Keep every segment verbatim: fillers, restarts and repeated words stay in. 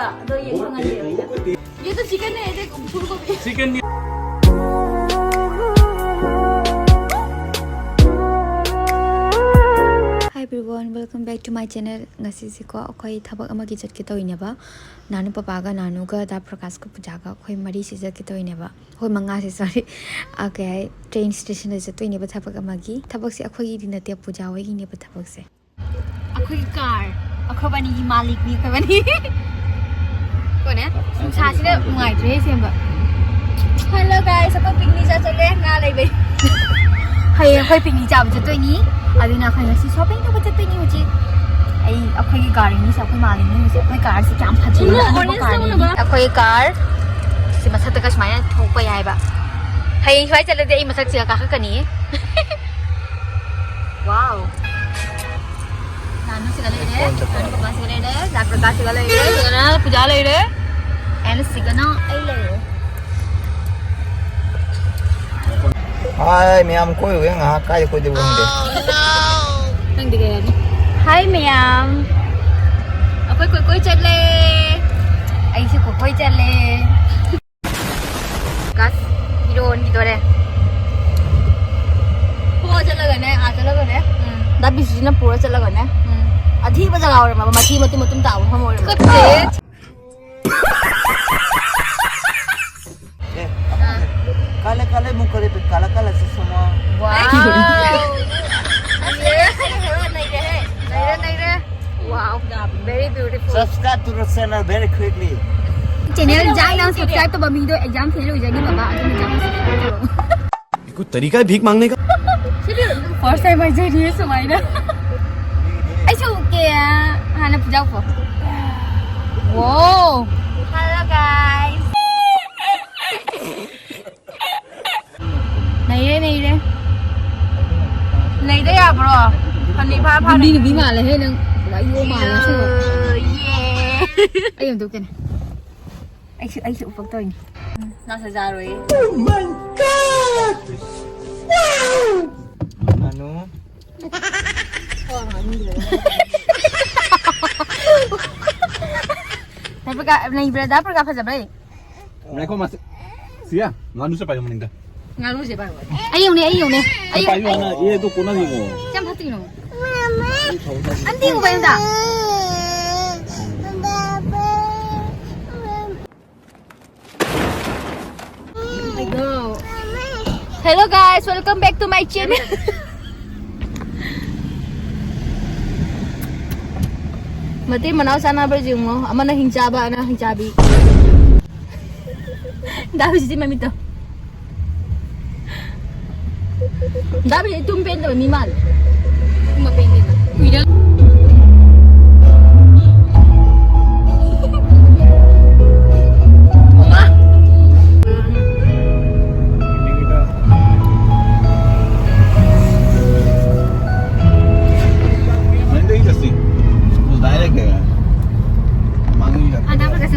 ꯑꯗꯣ ꯌꯦꯟ ꯊꯣꯡꯍꯟꯒꯦ ꯑꯣꯏꯅ꯫ ये तो चिकन है, ये फूलगोभी। Chicken. Hi everyone, welcome back to my channel. ꯉꯁꯤꯁꯦꯀꯣ ꯑꯩꯈꯣꯏ ꯊꯕꯛ ꯑꯃꯒꯤ ꯆꯠꯀꯦ ꯇꯧꯔꯤꯅꯦꯕ꯫ ꯅꯥꯅꯨ ꯄꯄꯥꯒ ꯅꯥꯅꯨꯒ ꯗꯥ ꯄ꯭ꯔꯀꯥꯁꯀ ꯄꯨꯖꯥꯒ ꯑꯩꯈꯣꯏ ꯃꯔꯤꯁꯤ ꯆꯠꯀꯦ ꯇꯧꯔꯤꯅꯦꯕ꯫ ꯑꯩꯈꯣꯏ ꯃꯉꯥꯁꯤ, sorry꯫ ꯑꯣꯀꯦ, ꯇ꯭ꯔꯦꯟ ꯁ꯭ꯇꯦꯁꯟꯗ ꯆꯠꯇꯣꯏꯅꯦꯕ ꯊꯕꯛ ꯑꯃꯒꯤ꯫ ꯊꯕꯛꯁꯦ ꯑꯩꯈꯣꯏꯒꯤꯗꯤ ꯅꯠꯇꯦ, ꯄꯨꯖꯥ ꯍꯣꯏꯒꯤꯅꯦꯕ ꯊꯕꯛꯁꯦ꯫ ꯑꯩꯈꯣꯏꯒꯤ ꯀꯥꯔ, ꯑꯩꯈꯣꯏꯕꯥꯅꯤꯒꯤ ꯃꯥꯂꯤꯛꯅꯤ ꯑꯩꯈꯣꯏꯕꯥꯅꯤ꯫ ꯀꯣꯅꯦ? ꯅꯨꯡꯁꯥꯁꯤꯅ ꯅꯨꯡꯉꯥꯏꯇ꯭ꯔꯦ ꯁꯦꯝꯕ꯫ Hello guys, ꯑꯩꯈꯣꯏ ꯄꯤꯛꯅꯤꯛ ꯆꯠ ꯆꯠꯂꯦ, ꯉꯥ ꯂꯩꯕꯩ꯫ ꯍꯌꯦꯡ ꯑꯩꯈꯣꯏ ꯄꯤꯛꯅꯤꯛ ꯆꯥꯕ ꯆꯠꯇꯣꯏꯅꯤ꯫ ꯑꯗꯨꯅ ꯑꯩꯈꯣꯏ ꯉꯁꯤ shopping ꯇꯧꯕ ꯆꯠꯇꯣꯏꯅꯤ ꯍꯧꯖꯤꯛ꯫ ꯑꯩ, ꯑꯩꯈꯣꯏꯒꯤ ꯒꯥꯔꯤꯅꯤꯁꯦ, ꯑꯩꯈꯣꯏ ꯃꯥꯂꯤꯛꯅꯤ ꯍꯧꯖꯤꯛ꯫ ꯑꯩꯈꯣꯏ ꯀꯥꯔꯁꯦ ꯀꯌꯥꯝ ꯐꯖꯩ, ꯑꯅꯧꯕ ꯀꯥꯔꯅꯤ꯫ ꯑꯩꯈꯣꯏ ꯀꯥꯔ ꯁꯤ ꯃꯊꯛꯇꯒ ꯁꯨꯃꯥꯏꯅ ꯊꯣꯛꯄ ꯌꯥꯏꯕ꯫ ꯍꯌꯦꯡ ꯁ꯭ꯋꯥꯏ ꯆꯠꯂꯗꯤ ꯑꯩ ꯃꯊꯛꯁꯤꯒ ꯀꯥꯈꯠꯀꯅꯤꯌꯦ꯫ Wow. ꯅꯥꯅꯨꯁꯤꯒ ꯂꯩꯔꯦ, ꯐꯣꯟ ꯆꯠꯄ ꯅꯥꯅꯨ ꯄꯄꯥꯁꯤꯒ ꯂꯩꯔꯦ, ꯗꯥ ꯄ꯭ꯔꯀꯥꯁꯁꯤꯒ ꯂꯩꯔꯦ, ꯁꯤꯒꯅ ꯄꯨꯖꯥ ꯂꯩꯔꯦ, and ꯁꯤꯒꯅ ꯑꯩ ꯂꯩꯔꯦ꯫ ꯍꯥꯏ ꯃꯌꯥꯝ ꯀꯣꯏꯔꯨꯒꯦ ꯉꯥꯏꯍꯥꯛ, ꯀꯥꯏꯗ ꯀꯣꯏꯗꯣꯏꯕ ꯈꯪꯗꯦ꯫ ꯅꯪꯗꯤ ꯀꯩ ꯍꯥꯏꯅꯤ? ꯍꯥꯏ ꯃꯌꯥꯝ, ꯑꯩꯈꯣꯏ ꯀꯣꯏ ꯀꯣꯏ ꯆꯠꯂꯦ꯫ ꯑꯩꯁꯨ ꯀꯣꯏ ꯀꯣꯏ ꯆꯠꯂꯦ꯫ ꯀꯥꯁ ꯏꯔꯣꯟꯈꯤꯗꯣꯔꯦ꯫ ꯄꯨꯔ ꯆꯠꯂꯒꯅꯦ, ꯑꯥ ꯆꯠꯂꯒꯅꯦ꯫ ꯎꯝ꯫ ꯗꯥ ꯕꯤꯁꯨꯁꯤꯅ ꯄꯨꯔ ꯆꯠꯂꯒꯅꯦ꯫ ꯎꯝ꯫ ꯑꯊꯤꯕ ꯖꯒꯥ ꯑꯣꯏꯔꯝꯃꯕ, ꯃꯊꯤ ꯃꯇꯨꯝ ꯃꯇꯨꯝ ꯇꯥꯕ ꯃꯐꯝ ꯑꯣꯏꯔꯝꯃꯕ꯫ ꯀꯠꯇꯦ꯫ ꯑꯦ, ꯑꯥ꯫ ꯀꯥꯂꯦ ꯀꯥꯂꯦ ꯃꯨꯈꯔꯦ ꯄꯦ ꯀꯥꯂꯥ ꯀꯥꯂꯥ ꯆꯁꯃꯥ꯫ Wow. ꯅꯩꯔꯦ, ꯅꯩꯔꯦ, ꯅꯩꯔꯦ꯫ Wow, very beautiful. Subscribe to the channel very quickly. Channel ꯖꯥꯏꯅ subscribe ꯇꯧꯕ ꯃꯤꯗꯣ exam fail ꯑꯣꯏꯖꯅꯤ ꯕꯕꯥ, ꯑꯗꯨꯅ ꯖꯥꯏꯅ subscribe ꯇꯧꯔꯣ꯫ कोई तरीका है भीख मांगने का? First time ꯍꯥꯏꯖꯔꯤꯌꯦ ꯁꯨꯃꯥꯏꯅ꯫ ꯑꯩꯁꯨ ꯎꯒꯦ, ꯍꯥꯟꯅ ꯄꯨꯖꯥ ꯎꯀꯣ꯫ Wow. Hello guys. ꯅꯩꯔꯦ, ꯅꯩꯔꯦ꯫ ꯅꯩꯗ ꯌꯥꯕ꯭ꯔꯣ? ꯐꯅꯤ ꯐꯥ ꯐꯥ ꯅꯨꯄꯤ, ꯅꯨꯄꯤ ꯃꯥꯜꯂꯦꯍꯦ ꯅꯪ꯫ ꯄꯨꯔꯥ ꯌꯣ ꯃꯥꯜꯂꯦ ꯑꯁꯦꯡꯕ꯫ ꯑꯩ ꯑꯝꯇ ꯎꯠꯀꯦꯅꯦ꯫ ꯑꯩꯁꯨ, ꯑꯩꯁꯨ ꯎꯞꯄꯛꯇꯣꯏꯅꯤ꯫ ꯅꯥꯁꯥ ꯖꯥꯔꯣꯏꯌꯦ꯫ Oh my God! Wow! ꯅꯥꯅꯨ꯫ ꯈꯣꯡ ꯍꯥꯝꯅꯤꯡꯗ꯭ꯔꯦ꯫ ꯅꯠꯄ ꯀ-, ꯂꯩꯕ꯭ꯔꯥ? ꯗꯥ ꯄ꯭ꯔꯀꯥꯁ ꯐꯖꯕ꯭ꯔꯥ? ꯉꯥꯏꯈꯣ, ꯃꯥꯁꯦ꯫ ꯁꯤꯌꯥ, ꯉꯥꯅꯨꯁꯦ ꯄꯥꯏꯌꯣ ꯃꯅꯤꯡꯗ꯫ ꯉꯥꯅꯨꯁꯦ ꯄꯥꯏꯌꯣ꯫ ꯑꯩ ꯌꯧꯅꯦ, ꯑꯩ ꯌꯧꯅꯦ, ꯑꯩ ꯌꯧꯅꯦ꯫ ꯄꯥꯏꯌꯣ ꯍꯥꯟꯅ, ꯑꯦ, ꯑꯗꯨ ꯀꯣꯟꯅ ꯌꯦꯡꯉꯣ꯫ ꯀꯌꯥꯝ ꯐꯠꯇ꯭ꯔꯤꯅꯣ? ꯑꯝꯇ ꯌꯦꯡꯉꯨ ꯀꯩꯅꯣꯗ꯫ Hello guys, welcome back to my channel. ꯃꯇꯩ ꯃꯅꯥꯎ ꯆꯥꯟꯅꯕ꯭ꯔꯥ ꯌꯦꯡꯉꯣ, ꯑꯃꯅ ꯍꯤꯡ ꯆꯥꯕ, ꯑꯃꯅ ꯍꯤꯡ ꯆꯥꯕꯤ꯫ ꯗꯥ ꯍꯧꯖꯤꯛꯇꯤ ꯃꯃꯤꯠꯇꯣ꯫ ꯗꯥ ꯍꯧꯖꯤꯛ ꯇꯨꯝ ꯄꯦꯟꯗꯕ ꯃꯤ ꯃꯥꯜꯂꯦ꯫ ꯇꯨꯝꯕ ꯄꯦꯟꯗꯦꯅ꯫ ꯎꯏꯔ-, ꯑꯣꯃꯥ!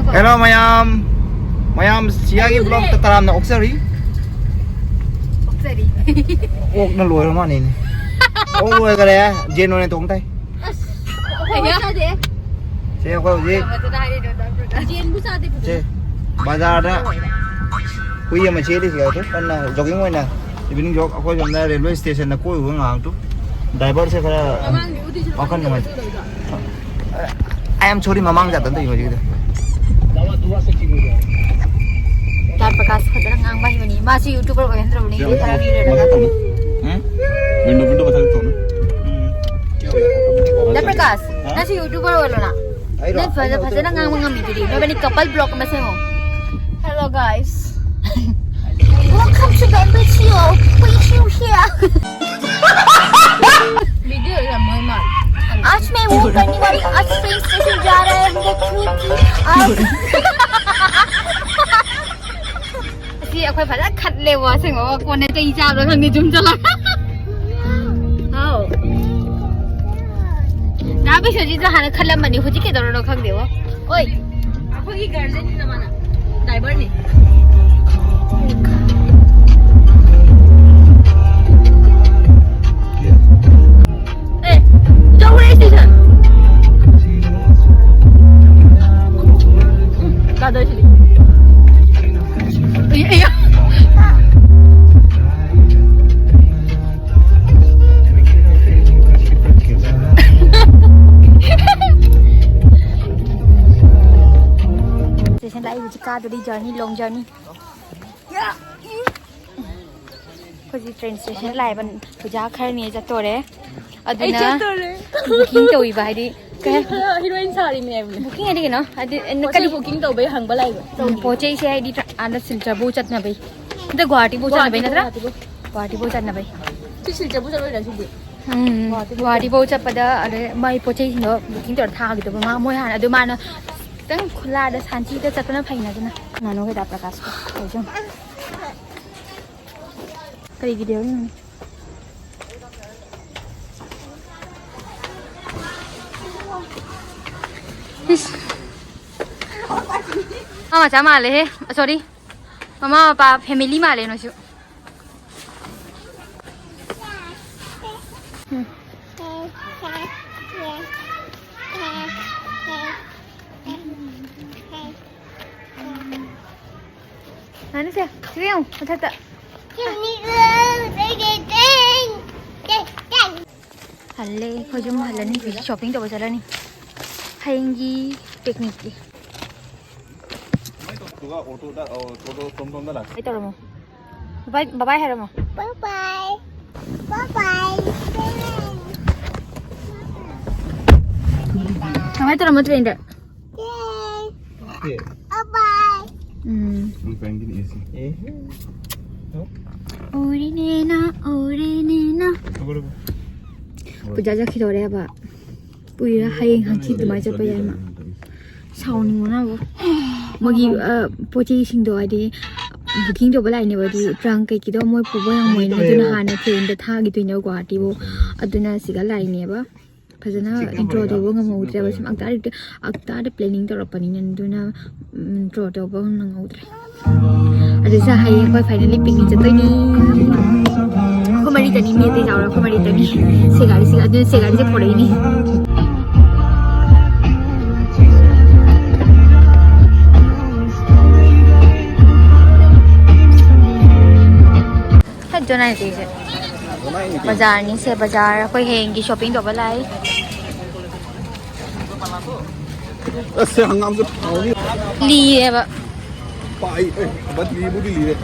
Hello ꯃꯌꯥꯝ, ꯃꯌꯥꯝ ꯁꯤꯌꯥꯒꯤ vlogꯇ ꯇꯔꯥꯝꯅ ꯑꯣꯛꯆꯔꯤ꯫ ꯑꯣꯛꯆꯔꯤ꯫ ꯑꯣꯛꯅ ꯂꯣꯏꯔ ꯃꯥꯅꯤꯅꯦ꯫ ꯑꯣꯛ ꯂꯣꯏꯈꯔꯦ꯫ ꯖꯦꯟ ꯑꯣꯏꯅ ꯇꯣꯡ ꯇꯥꯏ꯫ ꯑꯁ, ꯑꯩꯈꯣꯏ ꯆꯥꯗꯦ꯫ ꯁꯦ ꯑꯩꯈꯣꯏ ꯍꯧꯖꯤꯛ ꯖꯦꯟꯕꯨ ꯆꯥꯗꯦ ꯐꯖꯅ꯫ ꯁꯦ ꯕꯖꯥꯔꯗ ꯍꯨꯏ ꯑꯃ ꯆꯦꯜꯂꯤꯁꯤ ꯑꯗꯨ ꯀꯟꯅ jogging ꯑꯣꯏꯅ evening jog ꯑꯩꯈꯣꯏ ꯁꯣꯝꯗ railway stationꯗ ꯀꯣꯏꯔꯨꯕ ꯉꯥꯏꯍꯥꯛꯇꯨ꯫ Driverꯁꯦ ꯈꯔ ꯃꯃꯥꯡꯒꯤ ꯎꯗ꯭ꯔꯤꯁꯤ ꯋꯥꯈꯜ ꯃꯃꯥꯡꯒꯤ ꯅꯨꯡꯉꯥꯏꯇꯦ꯫ ꯎꯗ꯭ꯔꯤꯁꯤ꯫ I am sorry, ꯃꯃꯥꯡ ꯖꯥꯠꯇ ꯑꯝꯇ ꯌꯦꯡꯉꯣ ꯁꯤꯒꯤꯗ꯫ ꯗꯥ ꯄ꯭ꯔꯀꯥꯁ ꯐꯖꯅ ꯉꯥꯡꯕ ꯍꯩꯕꯅꯤ꯫ ꯃꯥꯁꯨ YouTuber ꯑꯣꯏꯍꯟꯗ꯭ꯔꯕꯅꯤ, ꯌꯥꯝ ꯈꯔ ꯃꯤꯔꯦꯗꯅ꯫ ꯃꯊꯛ ꯇꯧꯅꯨ꯫ ꯎꯝ? Window, window ꯃꯊꯛ ꯇꯧꯅꯨ꯫ ꯎꯝ꯫ ꯗꯥ ꯄ꯭ꯔꯀꯥꯁ, ꯍꯥ? ꯅꯪꯁꯨ YouTuber ꯑꯣꯏꯔꯣꯅ꯫ ꯑꯩꯔꯣ? ꯅꯪ ꯐꯖ-, ꯑꯩꯅ ꯐꯖꯅ ꯉꯥꯡꯕ ꯉꯝꯃꯤꯗꯨꯗꯤ꯫ ꯅꯣꯏꯕꯅꯤ couple vlog ꯑꯃ ꯁꯦꯝꯃꯣ꯫ Hello guys. Welcome to Bamboo Show. Please you here. Video ꯌꯥꯝ ꯃꯣꯏ ꯃꯥꯜꯂꯦ꯫ आज मैं वो करने वाली, आज train station जा रहा है, हम लोग क्योंकि आज ꯑꯁꯤ ꯑꯩꯈꯣꯏ ꯐꯖꯅ ꯈꯠꯂꯦꯕꯣ, ꯑꯁꯦꯡꯕ ꯀꯣꯟꯅ ꯆꯩ ꯆꯥꯕ꯭ꯔꯥ ꯈꯪꯗꯦ, ꯌꯨꯝ ꯆꯠꯂꯒ꯫ ꯍꯥꯎ꯫ ꯗꯥ ꯕꯤꯁ꯭ꯋꯖꯤꯠꯁꯨ ꯍꯥꯟꯅ ꯈꯜꯂꯝꯕꯅꯤ, ꯍꯧꯖꯤꯛ ꯀꯩꯗꯧꯔꯅꯣ ꯈꯪꯗꯦꯕꯣ꯫ ꯑꯣꯏ꯫ ꯑꯩꯈꯣꯏꯒꯤ guardianꯅꯤꯅ ꯃꯥꯅ꯫ Driverꯅꯤ꯫ ꯑꯦ, ꯌꯧꯔꯦ station꯫ ꯀꯥꯗꯣꯔꯤ ꯖꯔꯅꯤ, ꯂꯣꯡ ꯖꯔꯅꯤ꯫ ꯑꯩꯈꯣꯏꯁꯤ ꯇ꯭ꯔꯦꯟ ꯁ꯭ꯇꯦꯁꯟ ꯂꯥꯛꯑꯦꯕ꯫ ꯄꯨꯖꯥ ꯈꯔꯅꯤ ꯆꯠꯇꯣꯔꯦ꯫ ꯑꯗꯨꯅ ꯕꯨꯀꯤꯡ ꯇꯧꯕ ꯍꯥꯏꯗꯤ ꯀꯩ ꯍꯥꯏ-, ꯍꯤꯔꯣꯏꯟ ꯁꯥꯔꯤꯅꯦ ꯍꯥꯏꯕꯅꯦ꯫ ꯕꯨꯀꯤꯡ ꯍꯥꯏꯗꯤ ꯀꯩꯅꯣ? ꯍꯥꯏꯗꯤ ꯄꯣꯠ ꯆꯩ ꯀꯔꯤ? ꯕꯨꯀꯤꯡ ꯇꯧꯕꯩ ꯍꯪꯕ ꯂꯥꯛꯏꯕ꯫ ꯎꯝ, ꯄꯣꯠ ꯆꯩꯁꯦ ꯍꯥꯏꯗꯤ ꯇ꯭ꯔ-, ꯑꯥꯗ ꯁꯤꯜꯆꯔꯕꯨ ꯆꯠꯅꯕꯩ꯫ ꯅꯠꯇꯦ, ꯒꯨꯍꯥꯇꯤꯕꯨ ꯆꯠꯅꯕꯩ ꯅꯠꯇ꯭ꯔꯥ? ꯒꯨꯍꯥꯇꯤꯕꯨ꯫ ꯒꯨꯍꯥꯇꯤꯕꯨ ꯆꯠꯅꯕꯩ꯫ ꯁꯤ ꯁꯤꯜꯆꯔꯕꯨ ꯆꯠꯂꯣꯏꯔꯥ ꯁꯤꯗꯤ? ꯎꯝ, ꯒꯨꯍꯥꯇꯤꯕꯨ ꯒꯨꯍꯥꯇꯤꯕꯨ ꯆꯠꯄꯗ ꯑꯗꯩ ꯃꯥꯏ ꯄꯣꯠ ꯆꯩꯁꯤꯡꯗꯣ ꯕꯨꯀꯤꯡ ꯇꯧꯔ ꯊꯥꯈꯤꯗꯧꯕ꯫ ꯃꯥ, ꯃꯣꯏ ꯍꯥꯟꯅ ꯑꯗꯨ ꯃꯥꯅ ꯈꯤꯇꯪ ꯈꯨꯜꯂꯥꯗ ꯁꯥꯟꯇꯤꯗ ꯆꯠꯄꯅ ꯐꯩꯅ ꯑꯗꯨꯅ꯫ ꯉꯥꯅꯨ ꯀꯩꯗ ꯄ꯭ꯔꯀꯥꯁ ꯀꯧꯁꯦ꯫ ꯀꯔꯤꯒꯤ ꯗꯦꯜꯂꯤꯅꯣ? ꯏꯁ꯫ ꯃꯃꯥ ꯃꯆꯥ ꯃꯥꯜꯂꯦꯍꯦ꯫ ꯁꯣꯔꯤ꯫ ꯃꯃꯥ ꯃꯄꯥ ꯐꯦꯃꯤꯂꯤ ꯃꯥꯜꯂꯦ ꯅꯣꯏꯁꯨ꯫ ꯎꯝ꯫ ꯉꯥꯅꯨꯁꯦ, ꯁꯤꯗ ꯌꯦꯡꯉꯨ, ꯃꯊꯛꯇ꯫ ꯍꯜꯂꯦ, ꯑꯩꯈꯣꯏ ꯌꯨꯝ ꯍꯜꯂꯅꯤ꯫ ꯍꯧꯖꯤꯛ ꯁꯣꯄꯤꯡ ꯇꯧꯕ ꯆꯠꯂꯅꯤ ꯍꯌꯦꯡꯒꯤ ꯄꯤꯛꯅꯤꯛꯀꯤ꯫ ꯑꯗꯨꯒ ꯑꯣꯇꯣꯗ, ꯑꯣ, ꯑꯣꯇꯣ ꯇꯣꯝꯇꯣꯝꯗ ꯂꯥꯛꯁꯤ꯫ ꯀꯩ ꯇꯧꯔꯝꯃꯣ? ꯕꯥꯏ, ꯕꯥꯏ ꯍꯥꯏꯔꯝꯃꯣ꯫ ꯕꯥꯏ ꯕꯥꯏ꯫ ꯕꯥꯏ ꯕꯥꯏ꯫ ꯀꯃꯥꯏꯅ ꯇꯧꯔꯝꯃꯣ ꯇ꯭ꯔꯦꯟꯗ? ꯌꯦ꯫ ꯕꯥꯏ ꯕꯥꯏ꯫ ꯎꯝ꯫ ꯅꯪ ꯐ꯭ꯔꯦꯟꯒꯤꯅꯤ ꯑꯦꯁꯤ꯫ ꯑꯦ꯫ ꯎꯔꯤꯅꯦꯅ, ꯎꯔꯤꯅꯦꯅ꯫ ꯄꯨꯖꯥ ꯆꯠꯈꯤꯗꯧꯔꯦꯕ꯫ ꯀꯨꯏꯔꯦ, ꯍꯌꯦꯡ ꯍꯪꯆꯤꯠ ꯑꯗꯨꯃꯥꯏꯅ ꯆꯠꯄ ꯌꯥꯏ ꯃꯥ꯫ ꯁꯥꯎꯅꯤꯡꯕꯅꯕꯨ꯫ ꯃꯣꯏꯒꯤ, ꯑ, ꯄꯣꯠ ꯆꯩꯁꯤꯡꯗꯣ ꯍꯥꯏꯗꯤ ꯕꯨꯀꯤꯡ ꯇꯧꯕ ꯂꯥꯛꯏꯅꯦꯕ, ꯑꯗꯨ ꯇ꯭ꯔꯪ ꯀꯩꯀꯩꯗꯣ ꯃꯣꯏ ꯄꯨꯕ ꯉꯝꯃꯣꯏꯅ, ꯑꯗꯨꯅ ꯍꯥꯟꯅ ꯇ꯭ꯔꯦꯟꯗ ꯊꯥꯈꯤꯗꯣꯏꯅꯦꯕ ꯒꯨꯍꯥꯇꯤꯕꯨ꯫ ꯑꯗꯨꯅ ꯁꯤꯗ ꯂꯥꯛꯏꯅꯦꯕ꯫ ꯐꯖꯅ ꯏꯟꯇ꯭ꯔꯣ ꯇꯧꯕ ꯉꯝꯍꯧꯗ꯭ꯔꯦꯕ, ꯁꯨꯝ ꯑꯛꯇꯥꯗ, ꯑꯛꯇꯥꯗ ꯄ꯭ꯂꯦꯅꯤꯡ ꯇꯧꯔꯛꯄꯅꯤꯅ, ꯑꯗꯨꯅ ꯏꯟꯇ꯭ꯔꯣ ꯇꯧꯕ ꯅꯪꯍꯧꯗ꯭ꯔꯦ꯫ ꯑꯗꯨꯁꯨ ꯍꯌꯦꯡ ꯑꯩꯈꯣꯏ ꯐꯥꯏꯅꯦꯜꯂꯤ ꯄꯤꯛꯅꯤꯛ ꯆꯠꯇꯣꯏꯅꯤ꯫ ꯑꯩꯈꯣꯏ ꯃꯔꯤꯇꯅꯤ, ꯃꯤ ꯑꯇꯩ ꯌꯥꯎꯔꯣꯏ, ꯑꯩꯈꯣꯏ ꯃꯔꯤꯇꯅꯤ꯫ ꯁꯦꯒꯥꯔꯤꯁꯤꯒ, ꯑꯗꯨꯅ ꯁꯦꯒꯥꯔꯤꯁꯦ ꯄꯨꯔꯛꯏꯅꯤ꯫ ꯍꯠ ꯖꯣꯅꯥꯏ ꯅꯨꯄꯤꯁꯦ꯫ ꯕꯖꯥꯔꯅꯤ ꯁꯦ, ꯕꯖꯥꯔ꯫ ꯑꯩꯈꯣꯏ ꯍꯌꯦꯡꯒꯤ ꯁꯣꯄꯤꯡ ꯇꯧꯕ ꯂꯥꯛꯏ꯫ ꯑꯁ, ꯁꯤ ꯍꯪꯒꯥꯝꯁꯦ ꯍꯥꯎꯅꯤ꯫ ꯂꯤꯔꯦꯕ꯫ ꯄꯥꯏ꯫ ꯑꯦ, ꯕꯟ ꯂꯤꯕꯨꯗꯤ ꯂꯤꯔꯦ꯫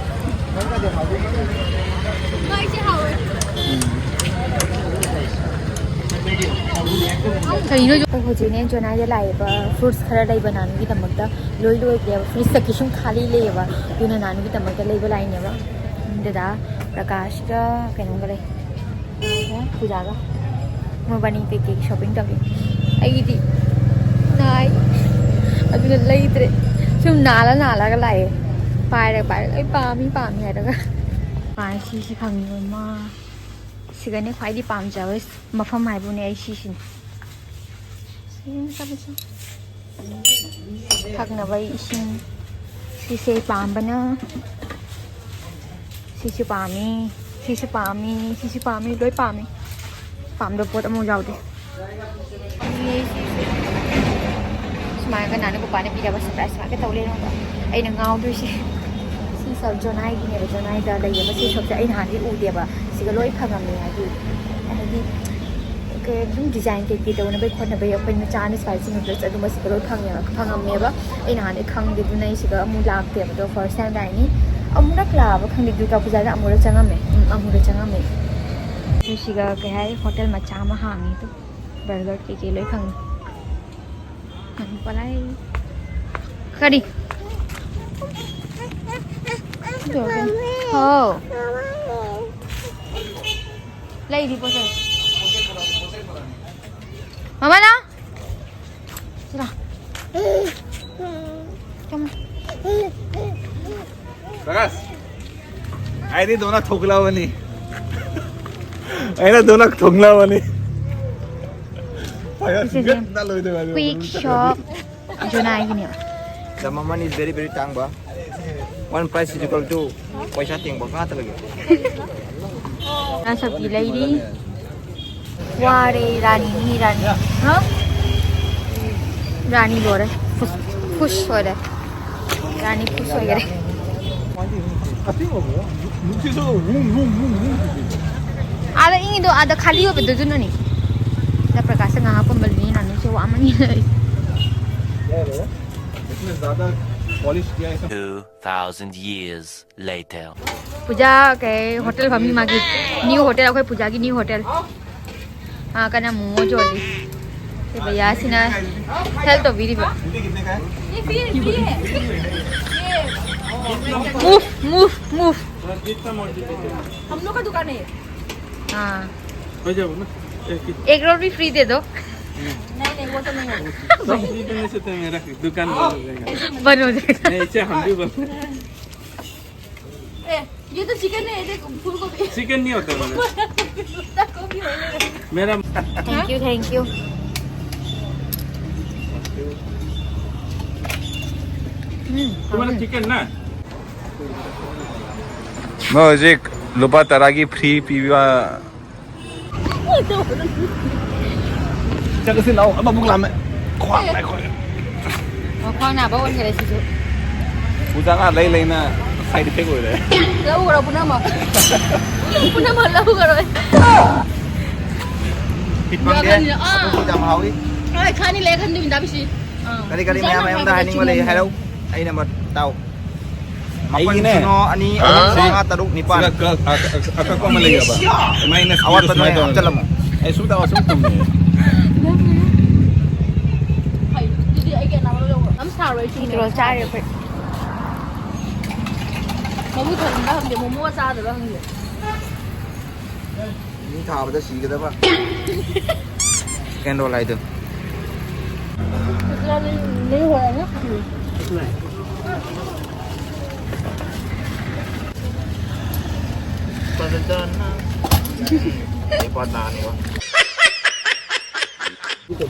ꯀꯩꯅꯣ? ꯑꯩꯈꯣꯏ ꯍꯧꯖꯤꯛꯅꯦ ꯖꯣꯅꯥꯏꯗ ꯂꯥꯛꯑꯦꯕ, ꯐ꯭ꯔꯨꯠꯁ ꯈꯔ ꯂꯩꯕ ꯅꯥꯅꯨꯒꯤꯗꯃꯛꯇ꯫ ꯂꯣꯏ ꯂꯣꯏꯈ꯭ꯔꯦꯕ, ꯐ꯭ꯔꯤꯖꯇ ꯀꯩꯁꯨꯝ ꯈꯥꯂꯤ ꯂꯩꯌꯦꯕ, ꯑꯗꯨꯅ ꯅꯥꯅꯨꯒꯤꯗꯃꯛꯇ ꯂꯩꯕ ꯂꯥꯛꯏꯅꯦꯕ꯫ ꯗꯗꯥ ꯄ꯭ꯔꯀꯥꯁꯀ ꯀꯩꯅꯣꯝꯒ ꯂꯩ, ꯄꯨꯖꯥꯒ꯫ ꯃꯕꯥꯅꯤ ꯀꯩꯀꯩ ꯁꯣꯄꯤꯡ ꯇꯧꯔꯤ꯫ ꯑꯩꯒꯤꯗꯤ ꯅꯥꯏ, ꯑꯗꯨꯅ ꯂꯩꯗ꯭ꯔꯦ꯫ ꯁꯨꯝ ꯅꯥꯜꯂ ꯅꯥꯜꯂꯒ ꯂꯥꯛꯑꯦ꯫ ꯄꯥꯏꯔꯒ ꯄꯥꯏꯔꯒ ꯑꯩ ꯄꯥꯝꯃꯤ ꯄꯥꯝꯃꯤ ꯍꯥꯏꯔꯒ꯫ ꯄꯥꯏ ꯁꯤꯁꯤ ꯈꯪꯉꯤꯕ ꯃꯥ꯫ ꯁꯤꯒꯅꯦ ꯈ꯭ꯋꯥꯏꯗꯒꯤ ꯄꯥꯝꯖꯕ ꯃꯐꯝ ꯍꯥꯏꯕꯨꯅꯦ ꯑꯩ ꯁꯤꯁꯤꯅꯤ꯫ ꯁꯤ ꯆꯠꯂꯁꯤ꯫ ꯊꯛꯅꯕ ꯏꯁꯤꯡ꯫ ꯁꯤꯁꯦ ꯄꯥꯝꯕꯅ꯫ ꯁꯤꯁꯨ ꯄꯥꯝꯃꯤ꯫ ꯁꯤꯁꯨ ꯄꯥꯝꯃꯤ꯫ ꯁꯤꯁꯨ ꯄꯥꯝꯃꯤ꯫ ꯂꯣꯏ ꯄꯥꯝꯃꯤ꯫ ꯄꯥꯝꯗꯕ ꯄꯣꯠ ꯑꯃꯐꯥꯎ ꯌꯥꯎꯗꯦ꯫ ꯁꯨꯃꯥꯏꯅ ꯀꯅꯥꯅ ꯄꯄꯥꯅ ꯄꯤꯔꯕ ꯁꯔꯄ꯭ꯔꯥꯏꯖ ꯉꯥꯛꯇ ꯇꯧ ꯂꯩꯔꯝꯕ꯫ ꯑꯩꯅ ꯉꯥꯎꯗꯣꯏꯁꯦ꯫ ꯁꯤ ꯁꯕ ꯖꯣꯅꯥꯏꯒꯤꯅꯦꯕ꯫ ꯖꯣꯅꯥꯏꯗ ꯂꯩꯌꯦꯕ ꯁꯤ ꯁꯣꯞꯁꯦ꯫ ꯑꯩ ꯅꯍꯥꯟꯗꯤ ꯎꯗꯦꯕ꯫ ꯁꯤꯒ ꯂꯣꯏ ꯐꯪꯉꯝꯃꯦ꯫ ꯍꯥꯏꯗꯤ, ꯍꯥꯏꯗꯤ ꯀꯩ ꯑꯗꯨꯝ ꯗꯤꯖꯥꯏꯟ ꯀꯩꯀꯩ ꯇꯧꯅꯕꯩ ꯈꯣꯠꯅꯕꯩ ꯑꯩꯈꯣꯏ ꯃꯆꯥꯅ ꯁ꯭ꯄꯥꯏꯁꯤ ꯅꯨꯗꯜꯁ ꯑꯗꯨꯝꯕ ꯁꯤꯗ ꯂꯣꯏ ꯐꯪꯉꯦꯕ꯫ ꯐꯪꯉꯝꯃꯦꯕ꯫ ꯑꯩ ꯅꯍꯥꯟꯗꯩ ꯈꯪꯗꯦ, ꯑꯗꯨꯅ ꯑꯩ ꯁꯤꯗ ꯑꯃꯨꯛ ꯂꯥꯛꯇꯦꯕ꯫ ꯑꯗꯣ ꯐꯥꯔꯁ ꯇꯥꯏꯝ ꯂꯥꯛꯏꯅꯤ꯫ ꯑꯃꯨꯔꯛ ꯂꯥꯛꯑꯕ ꯈꯪꯗꯦ, ꯗꯨꯔꯒꯥ ꯄꯨꯖꯥꯗ ꯑꯃꯨꯔꯛ ꯆꯪꯉꯝꯃꯦ꯫ ꯎꯝ, ꯑꯃꯨꯔꯛ ꯆꯪꯉꯝꯃꯦ꯫ ꯑꯗꯨ ꯁꯤꯒ ꯀꯩ ꯍꯥꯏ, ꯍꯣꯇꯦꯜ ꯃꯆꯥ ꯑꯃ ꯍꯥꯡꯉꯤ꯫ ꯑꯗꯨ ꯕꯔꯒꯔ ꯀꯩꯀꯩ ꯂꯣꯏ ꯐꯪꯉꯤ꯫ ꯀꯔꯤ? ꯍꯥꯎ꯫ ꯂꯩꯔꯤ ꯄꯣꯠ ꯆꯩ꯫ ꯃꯃꯥ ꯂꯥꯎ꯫ ꯁꯤꯗ꯫ ꯀꯃ꯫ ꯄ꯭ꯔꯀꯥꯁ, ꯑꯩꯗꯤ ꯗꯣꯅꯠ ꯊꯣꯛꯂꯕꯅꯤ꯫ ꯑꯩꯅ ꯗꯣꯅꯠ ꯊꯣꯛꯂꯕꯅꯤ꯫ ꯁꯤꯁꯦ ꯀ꯭ꯋꯤꯛ ꯁꯣꯞ ꯖꯨꯅꯥꯏꯒꯤꯅꯦꯕ꯫ The ꯃꯃꯜ is very very ꯇꯥꯡꯕ꯫ One price is equal to ꯄꯩꯁꯥ ꯇꯦꯡꯕ ꯉꯥꯛꯇ ꯂꯩꯌꯦ꯫ ꯉꯥ ꯁꯛꯄꯤ ꯂꯩꯔꯤ꯫ ꯋꯥꯔꯦ ꯔꯥꯅꯤ, ꯃꯤ ꯔꯥꯅꯤ꯫ ꯍꯥ? ꯔꯥꯅꯤ ꯂꯣꯏꯔꯦ꯫ ꯈꯨꯁ, ꯈꯨꯁ ꯑꯣꯏꯔꯦ꯫ ꯔꯥꯅꯤ ꯈꯨꯁ ꯑꯣꯏꯈꯔꯦ꯫ ꯑꯥꯗ ꯏꯪꯉꯤꯗꯣ ꯑꯥꯗ ꯈꯥꯂꯤ ꯑꯣꯏꯕꯗꯨꯗꯨꯅꯅꯤ꯫ ꯑꯗ ꯄ꯭ꯔꯀꯥꯁꯇ ꯉꯥꯏꯍꯥꯛ ꯄꯝꯕꯗꯨꯅꯤ ꯔꯥꯅꯤꯁꯦ ꯋꯥꯃꯟꯒꯤ꯫ इसमें ज्यादा Two thousand years later. ꯄꯨꯖꯥ ꯀꯩ ꯍꯣꯇꯦꯜ ꯐꯝꯃꯤ ꯃꯥꯒꯤ꯫ ꯅ꯭ꯌꯨ ꯍꯣꯇꯦꯜ, ꯑꯩꯈꯣꯏ ꯄꯨꯖꯥꯒꯤ ꯅ꯭ꯌꯨ ꯍꯣꯇꯦꯜ꯫ ꯑꯥ, ꯀꯟꯅ ꯃꯣꯃꯣ ꯌꯣꯜꯂꯤ꯫ ꯁꯤ ꯚꯩꯌꯥꯁꯤꯅ ꯍꯦꯜꯞ ꯇꯧꯕꯤꯔꯤꯕ꯫ Move, move, move. हम लोग का दुकान है। हाँ। हो जाओ ना। एक ही। Egg roll भी free दे दो। नहीं, नहीं, वो तो नहीं होगा। सब free देने से तो मेरा दुकान बंद हो जाएगा। बंद हो जाएगा। नहीं, इससे हम भी बंद। ए, ये तो चिकन है, ये देख, फूल गोभी। चिकन नहीं होता मेरा। पत्ता गोभी होने लगा। मेरा Thank you, thank you. तुम्हारा चिकन ना? ꯃꯣꯏ ꯍꯧꯖꯤꯛ ꯂꯨꯄꯥ ꯇꯔꯥꯒꯤ ꯐ꯭ꯔꯤ ꯄꯤꯕ꯫ ꯆꯠꯂꯁꯤ ꯂꯥꯛꯑꯣ, ꯑꯃꯃꯨꯛ ꯂꯥꯝꯃꯦ꯫ ꯈ꯭ꯋꯥꯡ ꯅꯥꯏ, ꯈ꯭ꯋꯥꯡ ꯅꯥꯏ꯫ ꯑꯣ, ꯈ꯭ꯋꯥꯡ ꯅꯥꯕ ꯑꯣꯟꯈꯔꯦ ꯁꯤꯁꯨ꯫ ꯄꯨꯖꯥ ꯉꯥ ꯂꯩ ꯂꯩꯅ side effect ꯑꯣꯏꯔꯦ꯫ ꯂꯧꯈ꯭ꯔꯣ ꯄꯨꯝꯅꯃꯛ꯫ ꯄꯨꯝꯅꯃꯛ ꯂꯧꯈ꯭ꯔꯣ꯫ ꯐꯤꯠ ꯐꯪꯗꯦ꯫ ꯑꯥ꯫ ꯑꯇꯣꯞꯄꯁꯨ ꯌꯥꯝ ꯍꯥꯎꯏ꯫ ꯍꯣꯏ, ꯈꯥꯅꯤ ꯂꯩ ꯈꯟꯗꯤ ꯃꯤꯗꯥꯕꯤꯁꯤ꯫ ꯑꯥ꯫ ꯀꯔꯤ ꯀꯔꯤ ꯃꯌꯥꯝ ꯃꯌꯥꯝꯗ ꯍꯥꯏꯅꯤꯡꯕ ꯂꯩ ꯍꯥꯏꯔꯛꯎ꯫ ꯑꯩ ꯅꯝꯕꯔ ꯇꯥꯎ꯫ ꯃꯥꯄꯟ ꯑꯩꯒꯤꯅꯦ꯫ ꯁꯤꯅꯣ ꯑꯅꯤ ꯑꯍꯨꯝ ꯁꯤ ꯃꯉꯥ ꯇꯔꯨꯛ ꯅꯤꯄꯥꯟ꯫ ꯁꯤꯒ ꯀ-, ꯑ-, ꯑ-, ꯑꯀꯛꯄ ꯑꯃ ꯂꯩꯌꯦꯕ꯫ ꯁꯨꯃꯥꯏꯅ ꯑꯋꯥꯠꯄꯗꯣ ꯁꯨꯃꯥꯏꯅ ꯇꯧꯔꯒ꯫ ꯍꯥꯞꯆꯜꯂꯝꯃꯣ꯫ ꯑꯩ ꯁꯨꯝ ꯇꯧ, ꯁꯨꯝ ꯇꯧꯅꯦ꯫ ꯌꯥꯝ ꯁꯥꯔꯣꯏ ꯁꯤ꯫ ꯀꯤꯂꯣ ꯆꯥꯔꯦ ꯑꯩꯈꯣꯏ꯫ ꯃꯕꯨꯛ ꯊꯟꯕ꯭ꯔꯥ ꯈꯪꯗꯦ, ꯃꯣꯃꯣ ꯆꯥꯗꯕ꯭ꯔꯥ ꯈꯪꯗꯦ꯫ ꯃꯤ ꯊꯥꯕꯗ ꯁꯤꯒꯗꯕ꯫ ꯀꯦꯟꯗꯣꯜ ꯂꯥꯏꯠꯇꯨ꯫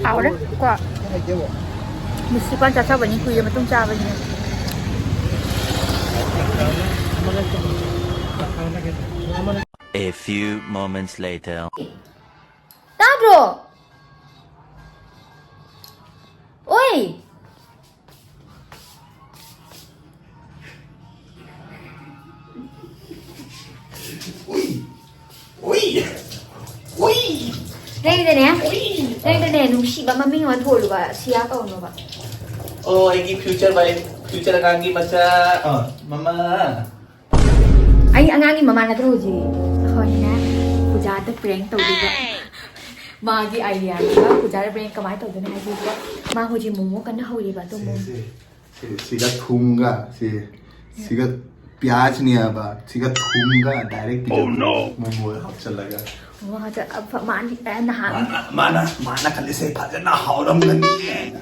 ꯍꯥꯎꯔꯦ ꯀꯣ꯫ ꯃꯤꯁꯤ ꯄꯥꯟ ꯆꯥꯊꯕꯅꯤ, ꯀꯨꯏꯔ ꯃꯇꯨꯡ ꯆꯥꯕꯅꯤꯅ꯫ A few moments later. ꯇꯥꯗ꯭ꯔꯣ? ꯑꯣꯏ! ꯅꯪꯒꯤꯗꯅꯦ, ꯅꯪꯒꯤꯗꯅꯦ, ꯅꯨꯡꯁꯤꯕ ꯃꯃꯤꯡ ꯑꯃ ꯊꯣꯜꯂꯨꯕ, ꯁꯤꯌꯥ ꯀꯧꯅꯣꯕ꯫ ꯑꯣ, ꯑꯩꯒꯤ future wife, ꯆꯠꯂꯀꯥꯟꯒꯤ ꯃꯆꯥ꯫ ꯑ, ꯃꯃꯥ꯫ ꯑꯩ ꯑꯉꯥꯡꯒꯤ ꯃꯃꯥ ꯅꯠꯇ꯭ꯔꯣ ꯍꯧꯖꯤꯛ? ꯑꯩꯈꯣꯏꯅ ꯄꯨꯖꯥꯗ prank ꯇꯧꯗꯣꯏꯕ꯫ ꯃꯥꯒꯤ idea ꯗꯨꯒ ꯄꯨꯖꯥꯗ prank ꯀꯃꯥꯏꯅ ꯇꯧꯗꯣꯏꯅꯣ ꯍꯥꯏꯕꯗꯨꯀꯣ꯫ ꯃꯥ ꯍꯧꯖꯤꯛ ꯃꯣꯃꯣ ꯀꯟꯅ ꯍꯧꯔꯤꯕ, ꯑꯗꯨ ꯁꯤ, ꯃꯣꯃꯣ ꯁꯤ, ꯁꯤ, ꯁꯤꯒ ꯊꯨꯝꯒ, ꯁꯤ, ꯁꯤꯒ ꯄꯤꯌꯥꯖꯅꯦꯕ, ꯁꯤꯒ ꯊꯨꯝꯒ direct ꯄꯤꯖꯗꯣꯏꯅꯦ꯫ ꯃꯣꯃꯣꯗ ꯍꯥꯞꯆꯜꯂꯒ꯫ ꯃꯣꯃꯣ ꯍꯥꯞꯆ-, ꯑ, ꯐ-, ꯃꯥꯅꯤ, ꯑ, ꯅꯍꯥꯟ ꯃꯥꯅ, ꯃꯥꯅ, ꯃꯥꯅ ꯈꯜꯂꯤꯁꯦ ꯐꯖꯅ ꯍꯥꯎꯔꯝꯒꯅꯤ ꯍꯥꯏꯅ꯫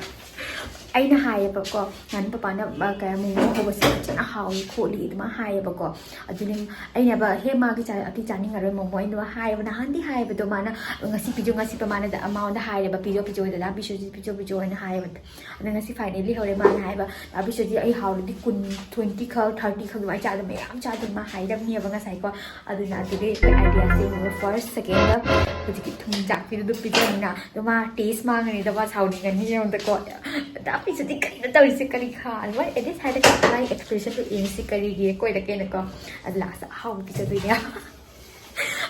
ꯑꯩꯅ ꯍꯥꯏꯌꯦꯕꯀꯣ, ꯅꯍꯥꯟ ꯄꯄꯥꯅ, ꯑ, ꯀꯩ, ꯃꯣꯃꯣ ꯍꯧꯕꯁꯦ ꯐꯖꯅ ꯍꯥꯎꯏ ꯈꯣꯠꯂꯤ ꯑꯗꯨꯃꯥꯏꯅ ꯍꯥꯏꯌꯦꯕꯀꯣ꯫ ꯑꯗꯨꯅ ꯑꯩꯅꯕ, "ꯍꯦ, ꯃꯥꯒꯤ ꯆꯥ-, ꯑꯇꯩ ꯆꯥꯅꯤꯡꯉꯔꯣꯏ ꯃꯣꯃꯣ", ꯑꯩꯅ ꯍꯥꯏꯌꯦꯕ, ꯅꯍꯥꯟꯗꯤ ꯍꯥꯏꯌꯦꯕꯗꯣ ꯃꯥꯅ, ꯉꯁꯤ ꯄꯤꯖꯧ, ꯉꯁꯤ ꯄꯄꯥꯅ ꯃꯉꯣꯟꯗ ꯍꯥꯏꯔꯦꯕ, "ꯄꯤꯖꯧ, ꯄꯤꯖꯧ, ꯗꯗꯥ ꯕꯤꯁꯨꯁꯤ ꯄꯤꯖꯧ, ꯄꯤꯖꯧ" ꯍꯥꯏꯅ ꯍꯥꯏꯌꯦꯕ꯫ ꯑꯗꯣ ꯉꯁꯤ finally ꯍꯧꯔꯦ ꯃꯥꯅ ꯍꯥꯏꯕ, "ꯗꯗꯥ ꯕꯤꯁꯨꯁꯤ ꯑꯩ ꯍꯥꯎꯔꯗꯤ ꯀꯨꯟ, twenty ꯈꯛ, thirty ꯈꯛ ꯑꯗꯨꯃꯥꯏꯅ ꯆꯥꯗꯣꯏ, ꯃꯌꯥꯝ ꯆꯥꯗꯣꯏ" ꯃꯥ ꯍꯥꯏꯔꯝꯅꯦꯕ ꯉꯁꯥꯏꯀꯣ꯫ ꯑꯗꯨꯅ ꯑꯗꯨꯗꯩ ꯑꯩꯈꯣꯏ idea ꯁꯦ ꯌꯦꯡꯉꯒ first, second ꯗ ꯍꯧꯖꯤꯛꯀꯤ ꯊꯨꯝ ꯆꯥꯛꯄꯤꯗꯨꯗ ꯄꯤꯖꯔꯅꯤꯅ꯫ ꯑꯗꯣ ꯃꯥ taste ꯃꯥꯡꯉꯅꯤꯗ, ꯃꯥ ꯁꯥꯎꯅꯤꯡꯉꯅꯤ ꯌꯦꯡꯉꯣꯗꯀꯣ꯫ "ꯗꯗꯥ ꯕꯤꯁꯨꯁꯤ ꯀꯔꯤꯅꯣ ꯇꯧꯔꯤꯁꯦ, ꯀꯔꯤ ꯈꯥ-, ꯑꯗꯨꯃꯥꯏꯅ ꯑꯦꯗꯤꯠ ꯍꯥꯏꯔꯒ ꯃꯥꯒꯤ expression ꯗꯣ ꯌꯦꯡꯁꯤ ꯀꯔꯤꯒꯤ ꯀꯣꯏꯔꯛꯀꯦꯅꯀꯣ"꯫ ꯑꯗꯣ last ꯇ ꯑꯍꯥꯎꯕ ꯄꯤꯖꯗꯣꯏꯅꯦ꯫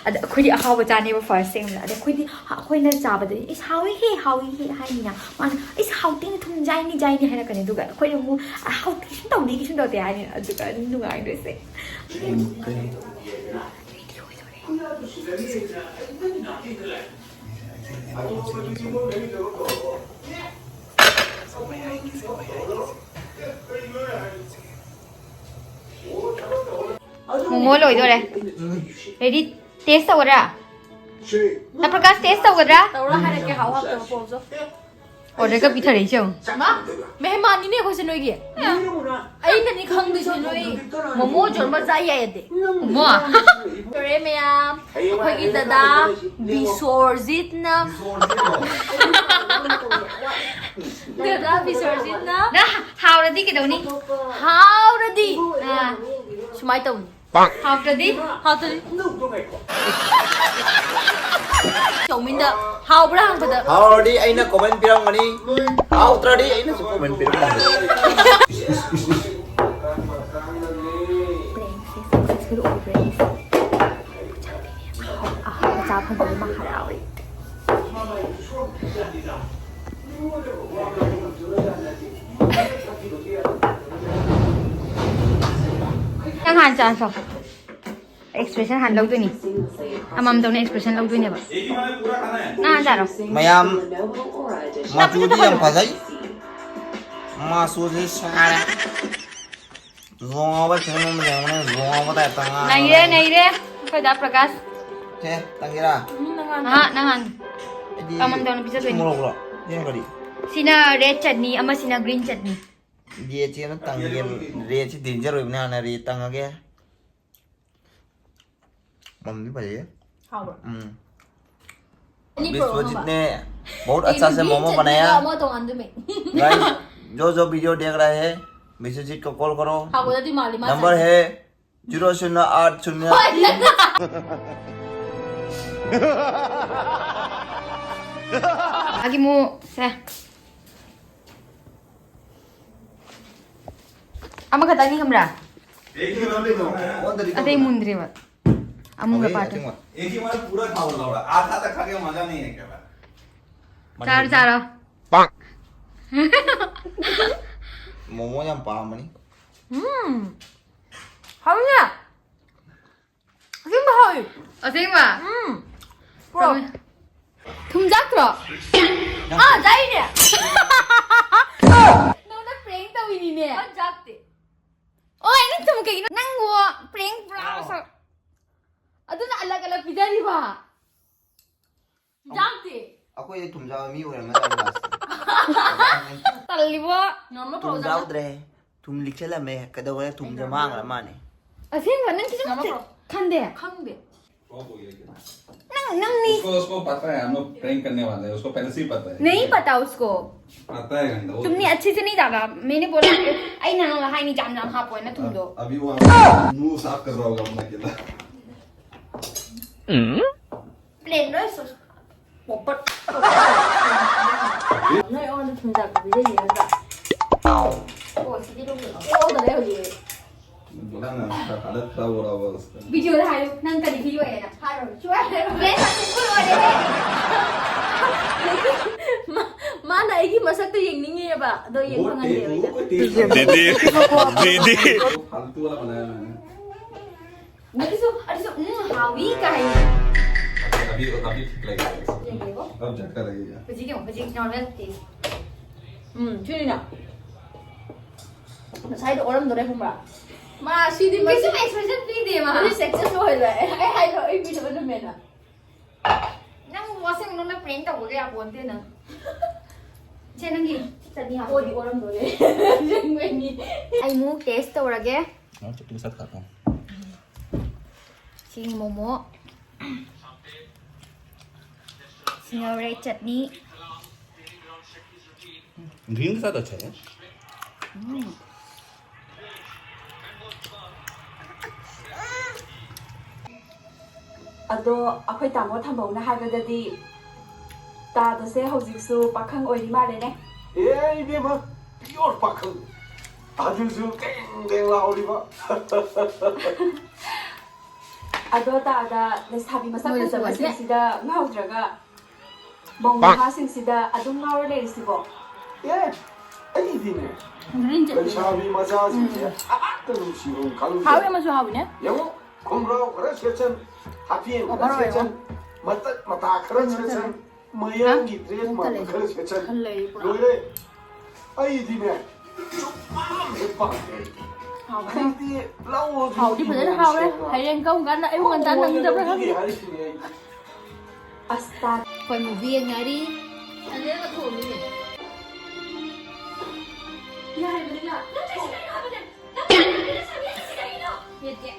ꯑꯗꯣ ꯑꯩꯈꯣꯏꯗꯤ ꯑꯍꯥꯎꯕ ꯆꯥꯅꯦꯕ first ꯁꯦꯝꯕꯗ꯫ ꯑꯗꯣ ꯑꯩꯈꯣꯏꯗꯤ ꯍ-, ꯑꯩꯈꯣꯏꯅ ꯆꯥꯕꯗꯗꯤ, "ꯏꯁ, ꯍꯥꯎꯏꯍꯦ, ꯍꯥꯎꯏꯍꯦ" ꯍꯥꯏꯅꯤꯅ꯫ ꯃꯥꯅ, "ꯏꯁ, ꯍꯥꯎꯇꯦꯅꯦ, ꯊꯨꯝ ꯌꯥꯏꯅꯦ, ꯌꯥꯏꯅꯦ" ꯍꯥꯏꯔꯛꯀꯅꯤ꯫ ꯑꯗꯨꯒ ꯑꯩꯈꯣꯏꯅ ꯑꯃꯨꯛ, "ꯑ, ꯍꯥꯎꯇꯦ, ꯀꯩꯁꯨꯝ ꯇꯧꯗꯦ, ꯀꯩꯁꯨꯝ ꯇꯧꯗꯦ" ꯍꯥꯏꯅꯤ꯫ ꯑꯗꯨꯒ ꯅꯨꯡꯉꯥꯏꯗꯣꯏꯁꯦ꯫ ꯎꯝ, ꯀꯩꯅꯣ꯫ ꯃꯣꯃꯣ ꯂꯣꯏꯗꯣꯔꯦ꯫ Ready? Taste ꯇꯧꯒꯗ꯭ꯔꯥ? ꯁꯤ꯫ ꯅ ꯄ꯭ꯔꯀꯥꯁ, taste ꯇꯧꯒꯗ꯭ꯔꯥ? ꯇꯧꯔ ꯍꯥꯏꯔꯛꯀꯦ, ꯍꯥꯎ ꯍꯥꯎꯇꯕ ꯄꯣꯝꯁꯨ꯫ Order ꯒ ꯄꯤꯊꯔꯛꯏꯁꯦ ꯌꯦꯡꯉꯨ꯫ ꯃꯥ, ꯃꯦꯍꯃꯥꯟꯅꯤꯅꯦ ꯑꯩꯈꯣꯏꯁꯦ ꯅꯣꯏꯒꯤ꯫ ꯑꯩꯅꯅꯤ ꯈꯪꯗꯣꯏꯁꯦ ꯅꯣꯏ ꯃꯣꯃꯣ ꯖꯣꯟꯕ ꯆꯥ ꯌꯥꯏ ꯌꯥꯗꯦ꯫ ꯃꯣꯃꯣ? ꯇꯧꯔꯦ ꯃꯌꯥꯝ, ꯑꯩꯈꯣꯏꯒꯤ ꯗꯗꯥ ꯕꯤꯁꯣꯔꯖꯤꯠꯅ, ꯗꯗꯥ ꯕꯤꯁꯣꯔꯖꯤꯠꯅ ꯅꯪ ꯍꯥꯎꯔꯗꯤ ꯀꯩꯗꯧꯅꯤ? ꯍꯥꯎꯔꯗꯤ ꯑꯥ꯫ ꯁꯨꯃꯥꯏꯅ ꯇꯧꯅꯤ꯫ ꯍꯥꯎꯇ꯭ꯔꯗꯤ? ꯍꯥꯎꯇ꯭ꯔꯗꯤ? ꯆꯧꯃꯤꯟꯗ ꯍꯥꯎꯕ꯭ꯔꯥ ꯍꯪꯕꯗ꯫ ꯍꯥꯎꯔꯗꯤ ꯑꯩꯅ comment ꯄꯤꯔꯝꯒꯅꯤ, ꯍꯥꯎꯇ꯭ꯔꯗꯤ ꯑꯩꯅꯁꯨ comment ꯄꯤꯔꯝꯒꯅꯤ꯫ Prank ꯁꯦ successful ꯑꯣꯏꯈ꯭ꯔꯦ꯫ ꯑꯍꯥꯎꯕ ꯆꯥ ꯐꯪꯕꯒꯤ ꯃꯥ ꯍꯔꯥꯎꯔꯦ꯫ ꯍꯥꯟꯅ ꯆꯥꯁꯣ꯫ ꯑꯦꯛꯁꯄ꯭ꯔꯦꯁꯟ ꯍꯥꯟꯅ ꯂꯧꯗꯣꯏꯅꯤ꯫ ꯑꯃꯃꯝꯗꯧꯅ ꯑꯦꯛꯁꯄ꯭ꯔꯦꯁꯟ ꯂꯧꯗꯣꯏꯅꯦꯕ꯫ ꯅꯪ ꯍꯥꯟꯅ ꯆꯥꯔꯣ꯫ ꯃꯌꯥꯝ, ꯃꯆꯨꯗꯤ ꯌꯥꯝ ꯐꯖꯩ꯫ ꯃꯆꯨꯁꯤ ꯁꯥꯔꯦ꯫ ꯖꯣꯡ ꯉꯥꯎꯕ ꯐꯤꯂꯝ ꯑꯃ ꯌꯦꯡꯕꯅꯦ, ꯖꯣꯡ ꯉꯥꯎꯕ ꯇꯥꯏꯞꯇ ꯉꯥꯡꯉꯒ ꯅꯩꯔꯦ, ꯂꯩ꯫ ꯅꯩꯔꯦ꯫ ꯑꯩꯈꯣꯏ ꯗꯥ ꯄ꯭ꯔꯀꯥꯁ꯫ ꯁꯦ, ꯇꯪꯒꯦꯔꯥ? ꯎꯝ, ꯅꯪ ꯍꯥꯟꯅ꯫ ꯑꯍꯥ, ꯅꯪ ꯍꯥꯟꯅ꯫ ꯑꯩꯗꯤ ꯑꯃꯃꯝꯗ ꯑꯣꯏꯅ ꯄꯤꯖꯗꯣꯏꯅꯤ꯫ ꯃꯣꯔꯣꯛꯂꯣ? ꯁꯤꯅ ꯀꯔꯤ? ꯁꯤꯅ ꯔꯦꯗ ꯆꯠꯅꯤ, ꯑꯃꯁꯤꯅ ꯒ꯭ꯔꯤꯟ ꯆꯠꯅꯤ꯫ ꯔꯦꯗꯁꯤ ꯑꯃ ꯇꯪꯒꯦ꯫ ꯔꯦꯗꯁꯤ ꯗꯦꯟꯖꯔ ꯑꯣꯏꯕꯅꯦ, ꯍꯥꯟꯅ ꯔꯦꯗ ꯇꯪꯉꯒꯦ꯫ ꯃꯝꯗꯤ ꯐꯖꯩꯌꯦ꯫ ꯍꯥꯎꯕ꯭ꯔꯣ? ꯎꯝ꯫ ꯑꯅꯤ ꯄꯨꯔꯛꯑꯣ, ꯕꯤꯁ꯭ꯋꯖꯤꯠꯅꯦ, ꯍꯥꯎꯕ꯫ बहुत अच्छा से मोमो बनाया। ꯑꯃ ꯇꯣꯉꯥꯟꯗꯨꯃꯦ꯫ Guys, जो जो वीडियो देख रहा है, विश्वजीत को कॉल करो। ꯍꯥꯎꯒꯗꯗꯤ ꯃꯥꯜꯂꯤ, ꯃꯥ ꯅꯝꯕꯔ ꯆꯥꯏ꯫ है ꯖꯤꯔꯣ ꯁꯤꯅꯣ ꯑꯥꯠ ꯁꯤꯅꯣ꯫ ꯍꯣꯏ꯫ ꯑꯒꯤ ꯃꯨ, ꯁꯦ꯫ ꯑꯃꯈꯛꯇꯪꯅꯤ ꯈꯪꯕ꯭ꯔꯥ? एक ही बना लेता हूँ। ꯑꯇꯩ ꯃꯨꯟꯗ꯭ꯔꯤꯕ꯫ ꯑꯃꯨꯟꯕ ꯑꯕꯦ, ꯄꯥꯠꯇꯣ꯫ ꯑꯁꯦꯡꯕ꯫ एक ही बार पूरा खा लो, लौड़ा। आधा तक खा के मजा नहीं है क्या? ꯆꯥꯔꯣ, ꯆꯥꯔꯣ꯫ ꯃꯣꯃꯣ ꯌꯥꯝ ꯄꯥꯝꯕꯅꯤ꯫ ꯎꯝ꯫ ꯍꯥꯎꯅꯦ꯫ ꯑꯁꯦꯡꯕ ꯍꯥꯎꯋꯤ꯫ ꯑꯁꯦꯡꯕ? ꯎꯝ꯫ ꯄ꯭ꯔꯣ꯫ ꯊꯨꯝ ꯌꯥꯛꯇ꯭ꯔꯣ? ꯑꯥ, ꯌꯥꯛꯏꯅꯦ꯫ ꯅꯉꯣꯟꯗ prank ꯇꯧꯔꯤꯅꯤꯅꯦ꯫ ꯌꯥꯛꯇꯦ꯫ ꯑꯣꯏ, ꯅꯪ ꯊꯨꯝ ꯀꯩꯒꯤꯅꯣ? ꯅꯪꯕꯨ prank ꯄꯨꯔꯥ ꯑꯥꯎ꯫ ꯁ-, ꯑꯗꯨꯅ ꯑꯂꯛ ꯑꯂꯛ ꯄꯤꯖꯔꯤꯕ? ꯌꯥꯛꯇꯦ꯫ ꯑꯩꯈꯣꯏꯗꯤ ꯊꯨꯝ ꯆꯥꯕ ꯃꯤ ꯑꯣꯏꯔꯝꯃꯗꯕꯅꯤ ꯂꯥꯁꯇ꯫ ꯇꯜꯂꯤꯕꯣ꯫ ꯊꯨꯝ ꯌꯥꯎꯗ꯭ꯔꯦ꯫ ꯊꯨꯝ ꯂꯤꯛꯁꯜꯂꯝꯃꯦ꯫ ꯀꯩꯗꯧꯔꯦ? ꯊꯨꯝꯁꯦ ꯃꯥꯡꯈ꯭ꯔ ꯃꯥꯅꯦ꯫ ꯑꯁꯦꯡꯕ ꯅꯪ ꯀꯩꯁꯨ ꯈꯟꯗꯦ? ꯈꯪꯗꯦ꯫ ꯅꯪ, ꯅꯪ नी उसको, उसको पता है, हम लोग prank करने वाले हैं, उसको पहले से ही पता है। नहीं पता उसको। पता है गंदा, वो तुमने अच्छे से नहीं डाला, मैंने बोला, ꯑꯩꯅ ꯅꯉꯣꯟꯗ ꯍꯥꯏꯅꯤ ꯌꯥꯝ ꯌꯥꯝ ꯍꯥꯞꯄꯣꯅ ꯊꯨꯝꯗꯣ꯫ अभी वो मुंह साफ कर रहा होगा अपना अकेला। प्लेन ꯂꯣꯏ ꯁꯣꯁ ꯄꯣꯄꯠ꯫ ꯅꯣꯏ ꯑꯩꯉꯣꯟꯗ ꯊꯨꯝꯖꯥꯛ ꯄꯤꯖꯩꯌꯦ ꯅꯠꯇ꯭ꯔꯥ? ꯑꯣ, ꯁꯤꯗꯤ ꯂꯧꯗꯣꯏꯅꯣ? ꯑꯣꯗ ꯂꯩ ꯍꯧꯖꯤꯛ꯫ ꯕꯣꯂꯥꯅ ꯍꯥꯂꯠ ꯈꯔ ꯕꯣꯔꯥ ꯕꯣꯁ꯫ ꯚꯤꯗꯤꯑꯣꯗ ꯍꯥꯏꯌꯨ, ꯅꯪ ꯀꯔꯤ ꯚꯤꯗꯤꯑꯣ ꯍꯥꯏꯅ? ꯍꯥꯏꯔꯣ, ꯁꯨꯍꯥꯏ ꯍꯥꯏꯔꯣ꯫ ꯕ꯭ꯔꯦꯟ ꯁꯛꯁꯦꯁꯐꯨꯜ ꯑꯣꯏꯔꯦꯍꯦ꯫ ꯃꯥ-, ꯃꯥꯅ ꯑꯩꯒꯤ ꯃꯁꯛꯇꯣ ꯌꯦꯡꯅꯤꯡꯉꯦꯕ, ꯑꯗꯣ ꯌꯦꯡ ꯐꯪꯍꯟꯗꯦꯕ ꯑꯩꯅ꯫ वो टे-, वो टे-, दीदी, दीदी। फालतू वाला बनाया मैंने। ꯑꯗꯨꯁꯨ ꯑꯗꯨꯁꯨ ꯎꯝ ꯍꯥꯎꯋꯤ ꯀꯥꯏ꯫ अभी अभी ठीक लगेगा। ꯌꯦꯡꯒꯦꯀꯣ꯫ अब झटका लगेगा। ꯍꯧꯖꯤꯛ ꯌꯦꯡꯉꯣ, ꯍꯧꯖꯤꯛ ꯅꯣꯔꯃꯦꯜ ꯇꯦꯁ꯫ ꯎꯝ, ꯁꯤꯅꯤꯅ꯫ ꯉꯁꯥꯏꯗꯣ ꯑꯣꯔꯝꯗꯣꯔꯦ ꯈꯪꯕ꯭ꯔꯥ? ꯃꯥ ꯁꯤꯗꯤ ꯃꯁꯤ ꯀꯩꯁꯨ ꯑꯦꯛꯁꯄ꯭ꯔꯦꯁꯟ ꯄꯤꯗꯦ ꯃꯥ꯫ ꯃꯁꯤ ꯁꯛꯁꯦꯁ ꯑꯣꯏꯔꯣꯏ꯫ ꯑꯩ ꯍꯥꯏꯗ꯭ꯔꯣ, ꯑꯩ ꯄꯤꯗꯕ ꯅꯨꯃꯤꯠꯅ꯫ ꯅꯪ ꯋꯥꯁꯤꯡ ꯅꯨꯡꯅ ꯄ꯭ꯔꯦꯡ ꯇꯧꯕꯒ ꯌꯥꯄꯣꯟꯇꯦ ꯅꯪ꯫ ꯁꯦ ꯅꯪꯒꯤ ꯆꯠꯅꯤ ꯍꯥꯞꯄꯣ꯫ ꯑꯣꯗꯤ ꯑꯣꯔꯝꯗꯣꯔꯦ꯫ ꯑꯁꯦꯡꯕꯩꯅꯤ꯫ ꯑꯩ ꯑꯃꯨꯛ ꯇꯦꯁ ꯇꯧꯔꯒꯦ꯫ मैं चटनी के साथ खाता हूँ। ꯁꯤꯡ ꯃꯣꯃꯣ꯫ ꯁꯤꯡꯉꯧꯔꯦ ꯆꯠꯅꯤ꯫ ग्रीन के साथ अच्छा है। ꯑꯗꯣ ꯑꯩꯈꯣꯏ ꯇꯥꯃꯣ ꯊꯝꯕꯧꯅ ꯍꯥꯏꯕꯗꯗꯤ ꯇꯥꯗꯁꯦ ꯍꯧꯖꯤꯛꯁꯨ ꯄꯥꯈꯪ ꯑꯣꯏꯔꯤ ꯃꯥꯜꯂꯦꯅꯦ꯫ ꯑꯦ ꯏꯕꯦꯝꯃ, ꯄꯤꯌꯣꯔ ꯄꯥꯈꯪ꯫ ꯑꯗꯨꯁꯨ ꯇꯦꯡ ꯇꯦꯡ ꯂꯥꯎꯔꯤꯕ꯫ ꯑꯗꯣ ꯇꯥꯗ ꯂꯩꯁꯥꯕꯤ ꯃꯁꯛ ꯃꯣꯏꯁꯨ ꯐꯖꯕꯁꯤꯡꯁꯤꯗ ꯉꯥꯎꯗ꯭ꯔꯒ ꯃꯧ ꯅꯍꯥꯁꯤꯡꯁꯤꯗ ꯑꯗꯨꯝ ꯉꯥꯎꯔ ꯂꯩꯔꯤꯁꯤꯕꯣ? ꯑꯦ, ꯑꯩꯗꯤꯅꯦ, ꯂꯩꯁꯥꯕꯤ ꯃꯆꯥꯁꯤꯡꯁꯦ ꯑꯃꯠꯇ ꯅꯨꯡꯁꯤꯐꯝ ꯈꯪꯗꯦ꯫ ꯍꯥꯎꯋꯦ, ꯑꯃꯁꯨ ꯍꯥꯎꯋꯤꯅꯦ꯫ ꯌꯦꯡꯉꯨ, ꯈꯣꯡꯒ꯭ꯔꯥꯎ ꯈꯔ ꯁꯦꯠꯆꯟ, ꯍꯥꯐꯦꯟ ꯈꯔ ꯑꯣꯚꯔ ꯑꯣꯏꯔꯣ꯫ ꯁꯦꯠꯆꯟ, ꯃꯇꯠ ꯃꯇꯥ ꯈꯔ ꯁꯦꯠꯆꯟ, ꯃꯌꯥꯡꯒꯤ ꯗ꯭ꯔꯦꯁ ꯃꯥꯟꯕ ꯈꯔ ꯁꯦꯠꯆꯟ꯫ ꯈꯜꯂꯦ ꯄꯨꯔꯥ꯫ ꯂꯣꯏꯔꯦ꯫ ꯑꯩꯗꯤꯅꯦ, ꯆꯨꯝ ꯍꯦꯛ ꯄꯥꯝꯗꯦ ꯑꯩꯗꯤ꯫ ꯍꯥꯎꯕꯅꯦ꯫ ꯑꯩꯗꯤ ꯂꯧꯔꯁꯨ ꯍꯥꯎꯗꯤ ꯐꯖꯅ ꯍꯥꯎꯔꯦ꯫ ꯍꯌꯦꯡ ꯀꯔꯝ ꯀꯥꯟꯗ ꯑꯌꯨꯛ ꯉꯟꯇꯥ ꯅꯪꯗꯕ꯭ꯔꯥ ꯈꯪꯗꯦ꯫ ꯍꯥꯏꯔꯤꯁꯤꯅꯦ ꯑꯩꯗꯤ꯫ ꯑꯁꯇꯥ꯫ ꯑꯩꯈꯣꯏ movie ꯌꯦꯡꯅꯔꯤ꯫ ꯑꯗꯨꯅ ꯊꯣꯡꯉꯤꯅꯦ꯫ ꯌꯥꯔꯦ, ꯃꯅꯤꯡꯂꯥ꯫ ꯅꯠꯇ꯭ꯔꯗꯤ ꯀꯩꯅꯣ ꯍꯥꯏꯕꯅꯦ꯫ ꯅꯪ ꯀꯩꯅꯣ ꯍꯥꯏꯕꯅꯦ? ꯁꯥꯕꯤ, ꯁꯤ ꯀꯩꯅꯣ? ꯌꯦꯠꯀꯦ꯫